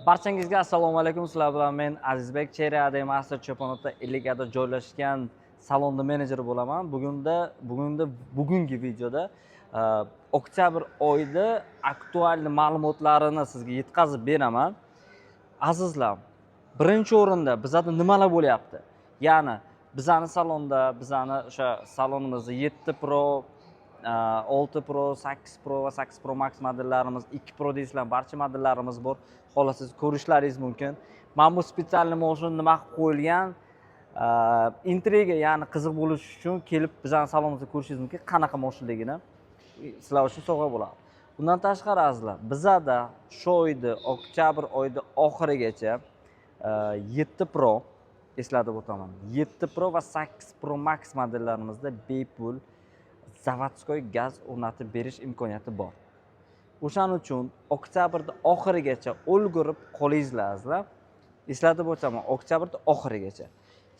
Barchangizga assalomu alaykum. Sizlar bilan men, Azizbek. Chery AD Master Cho'ponota 50 joylashgan salonda menejeri bo'laman. Bugunda bugungi videoda oktyabr oyida aktual ma'lumotlarini sizga yetkazib beraman. Azizlar, birinchi o'rinda bizada nimalar bo'lyapti? Ya'ni bizani salonda, bizani o'sha salonimizda 7 Pro, 6 Pro, 8 Pro va 8 Pro Max modellarimiz, 2 Pro deysizlar, barcha modellarimiz bor. Xohlasangiz, ko'rishlaringiz mumkin. Mana bu специальный mashina nima qilib qo'yilgan? Intriga, ya'ni qiziq bo'lishi uchun kelib bizani salonimizda ko'rishingiz mumkin, qanaqa mashinaligini. Sizlar uchun sovg'a bo'ladi. Bundan tashqari, azizlar, bizada shu oyda, oktyabr oyida oxirigacha 7 Pro, eslatib o'taman, 7 Pro va 8 Pro Max modellarimizda bepul заводской gaz o'rnatib berish imkoniyati bor. O'shaning uchun oktyabrda oxirigacha ulgurib qolingizlar, azizlar. Eslatib o'taman, oktyabrda oxirigacha.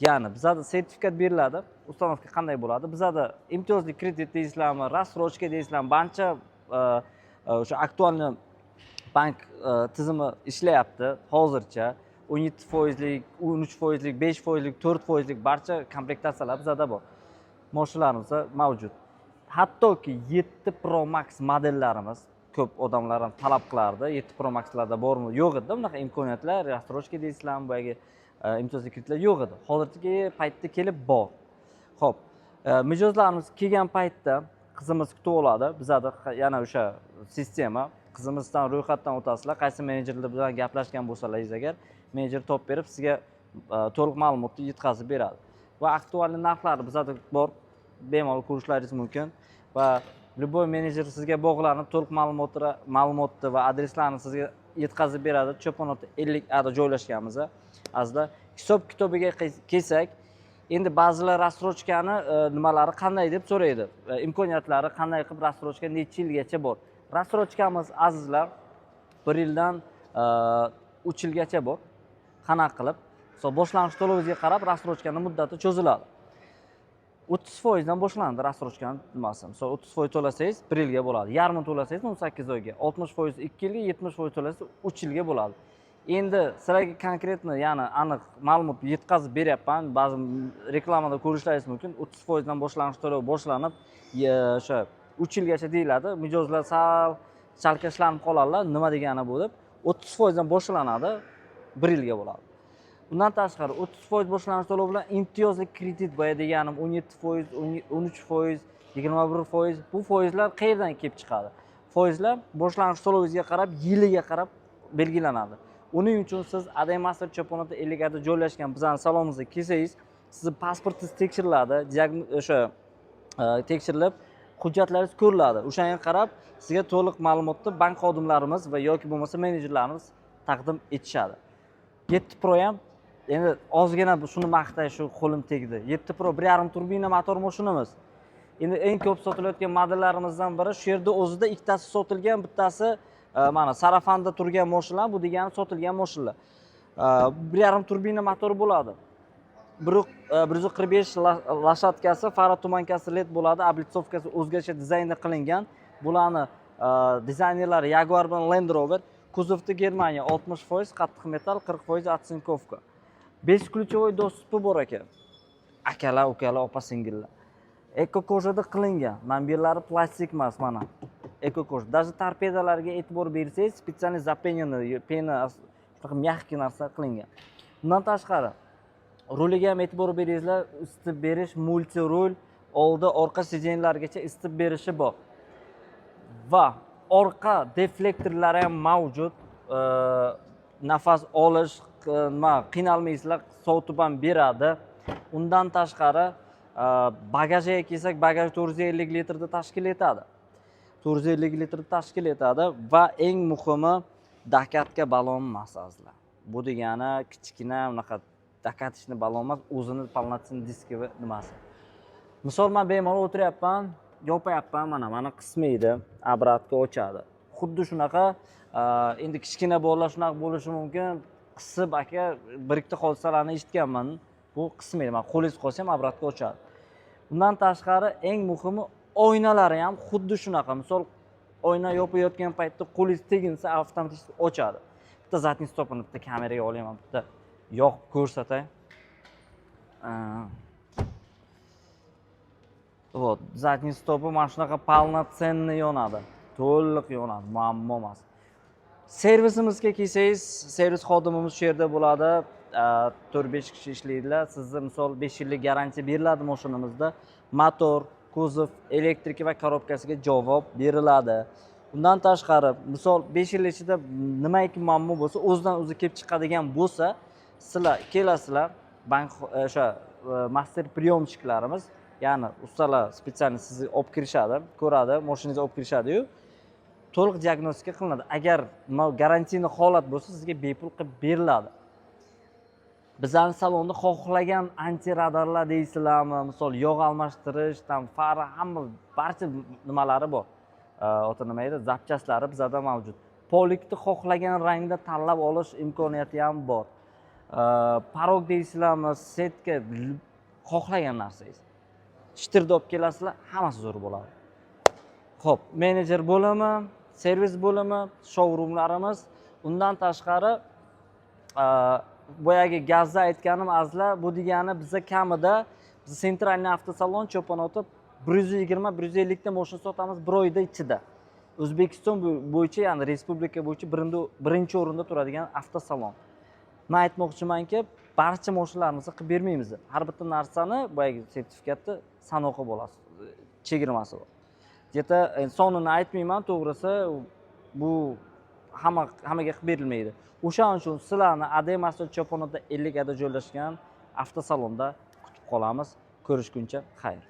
Ya'ni bizada sertifikat beriladi. Установка qanday bo'ladi? Bizada imtiyozli kredit deysizlarmi, рассрочка deysizlarmi, barcha o'sha актуальный bank tizimi ishlayapti hozircha. 17 foizlik, 13 foizlik, 5 foizlik, 4 foizlik barcha komplektatsiyalar bizada bor, moshinalarimiz mavjud. Hattoki 7 Pro Max modellarimiz, ko'p odamlar ham talab qilardi, 7 Pro Maxlarda bormi, yo'q edi bunaqa imkoniyatlar, рассрочка deysizlarmi, boyagi imtiyozli kreditlar yo'q edi. Hozirgi paytda kelib bor. Ho'p, mijozlarimiz kelgan paytda qizimiz kutib oladi. Bizada yana o'sha sistema, qizimizdan ro'yxatdan o'tasizlar. Qaysi menejerlar bilan gaplashgan bo'lsalaringiz agar, menejer topib berib, sizga to'liq ma'lumotni yetkazib beradi. Va актуальный narxlari bizada bor, bemalol ko'rishlaringiz mumkin. Va любой menejer sizga bog'lanib, to'liq ma'lumotni va adreslarni sizga yetkazib beradi. Cho'pon ota 50 ada joylashganmiz, azizlar. Hisob kitobiga kelsak, endi ba'zilar рассрочка ni nimalari qanday deb so'raydi. Imkoniyatlari qanday qilib, рассрочка necha yilgacha bor? Рассрочка miz, azizlar, 1 yildan 3 yilgacha bor. Qanaqa qilib? Misol, boshlang'ich to'lovingizga qarab рассрочка ni muddati cho'ziladi. 30 foizdan boshlanadi рассрочка ni nimasi. Misol, 30% to'lasangiz, 1 yilga bo'ladi, yarmini to'lasangiz, 18 oyga, 60% 2 yilga, 70% to'lasangiz, 3 yilga bo'ladi. Endi sizlarga конкретно, ya'ni aniq ma'lumot yetkazib beryapman. Ba'zi reklamada ko'rishlaringiz mumkin, 30 foizdan boshlang'ich to'lov boshlanib, o'sha 3 yilgacha deyiladi. Mijozlar sal chalkashlanib qoladilar, nima degani bu deb. 30 foizdan boshlanadi, 1 yilga bo'ladi. Undan tashqari, 30% boshlang'ich to'lov bilan imtiyozli kredit, boya deganim, 17%, 13%, 21%. Bu foizlar qayerdan kelib chiqadi? Foizlar boshlang'ich to'lovingizga qarab, yiliga qarab belgilanadi. Uning uchun siz AD Master Cho'pon ota 50 ada joylashgan bizani salonimizga kelsangiz, sizni pasportingiz tekshiriladi, o'sha tekshirilib, hujjatlaringiz ko'riladi. O'shanga qarab sizga to'liq ma'lumotni bank xodimlarimiz va yoki bo'lmasa menejerlarimiz taqdim etishadi. 7 Pro ham, endi ozgina shuni maqtay, shu qo'lim tegdi. 7 Pro 1,5 turbina motor mashinamiz. Endi eng ko'p sotilayotgan modellarimizdan biri. Shu yerda o'zida ikkitasi sotilgan, bittasi mana sarafanda turgan mashinalar. Bu degani sotilgan mashinalar. 1,5 turbina motor bo'ladi. 145 лошадка si, фара, туманка si LED bo'ladi, облицовка si o'zgacha dizaynda qilingan. Bularni dizaynerlari Jaguar bilan Land Rover. Kuzovda Germaniya, 60% qattiq metall, 40% оцинковка. Бесключевой доступ i bor ekan. Akalar, ukalar, opa singillar, эко кожа da qilingan. Mana bu yerlari plastik emas, mana эко кожа. Даже torpedalarga e'tibor bersangiz, специальный запененный пена, shunaqa мягкий narsa qilingan. Bundan tashqari, ruliga ham e'tibor beringizlar, isitib berish, multi rul, oldi, orqa сиденье largacha isitib berishi bor va orqa deflektorlari ham mavjud. Nafas olish nima, qiynalmaysizlar, sovutib ham beradi. Undan tashqari, bagajiga kelsak, bagaj 450 litrni tashkil etadi, 450 litrni tashkil etadi. Va eng muhimi, докатка balon emas, azizlar. Bu degani kichkina unaqa докаточный balon emas, o'zini полноценный дисковый nimasi. Misol, man bemalol o'tiryapman, yopayapman, mana qismaydi, обратка ochadi. Xuddi shunaqa endi kichkina bolalar shunaqa bo'lishi mumkin, qisib, aka, bir ikkita hodisalarni eshitganman. Bu qismaydi, mana qo'lingiz qolsa ham обратка ochadi. Undan tashqari, eng muhimi, oynalari ham xuddi shunaqa. Misol, oyna yopayotgan paytda qo'lingiz teginsa, avtomatik ochadi. Bitta Bitta задний stopini bitta kameraga olayman, bitta yoqib ko'rsatay. Вот, задний stopi mana shunaqa полноценный yonadi. To'liq yonadi, muammo emas. Servisimizga kelsangiz, servis xodimimiz shu yerda bo'ladi. 4-5 kishi ishlaydilar. Sizni, misol, 5 yillik garantiya beriladi mashinamizda. Motor, kuzov, elektrika va korobkasiga javob beriladi. Undan tashqari, misol, 5 yil ichida nimaiki muammo bo'lsa, o'zidan o'zi kelib chiqadigan bo'lsa, sizlar kelasizlar, bank o'sha мастер приемщик larimiz, ya'ni ustalar специально sizni olib kirishadi, ko'radi, mashinangizni olib kirishadi-yu, to'liq diagnostika qilinadi. Agar гарантийный holat bo'lsa, sizga bepul qilib beriladi. Bizani salonda xohlagan antiradarlar deysizlarmi, misol, yog' almashtirish, там fara, hamma barcha nimalari bor. Oti nima edi, запчасть lari bizada mavjud. Polikni xohlagan rangda tanlab olish imkoniyati ham bor. Порог deysizlarmi, сетка, xohlagan narsangiz. Shitirda olib kelasizlar, hammasi zo'r bo'ladi. Xo'p, menejer bo'limi, servis bo'limi, showroomlarimiz, undan tashqari boyagi gazni aytganim, azizlar, bu degani biza kamida, biz центральный avtosalon Cho'ponota 120, 150 ta mashina sotamiz bir oyda ichida. O'zbekiston bo'yicha, ya'ni respublika bo'yicha birinchi o'rinda turadigan avtosalon. Man aytmoqchimanki, barcha mashinalarimizni qilib bermaymiz. Har bitta narsani boyagi sertifikatni sanoqi bo'ladi, chegirmasi bor. Где-то sonini aytmayman, to'g'risi, bu hamma hammaga qilib berilmaydi. O'shaning uchun sizlarni AD Master Cho'ponota 50 joylashgan avtosalonda kutib qolamiz. Ko'rishguncha xayr.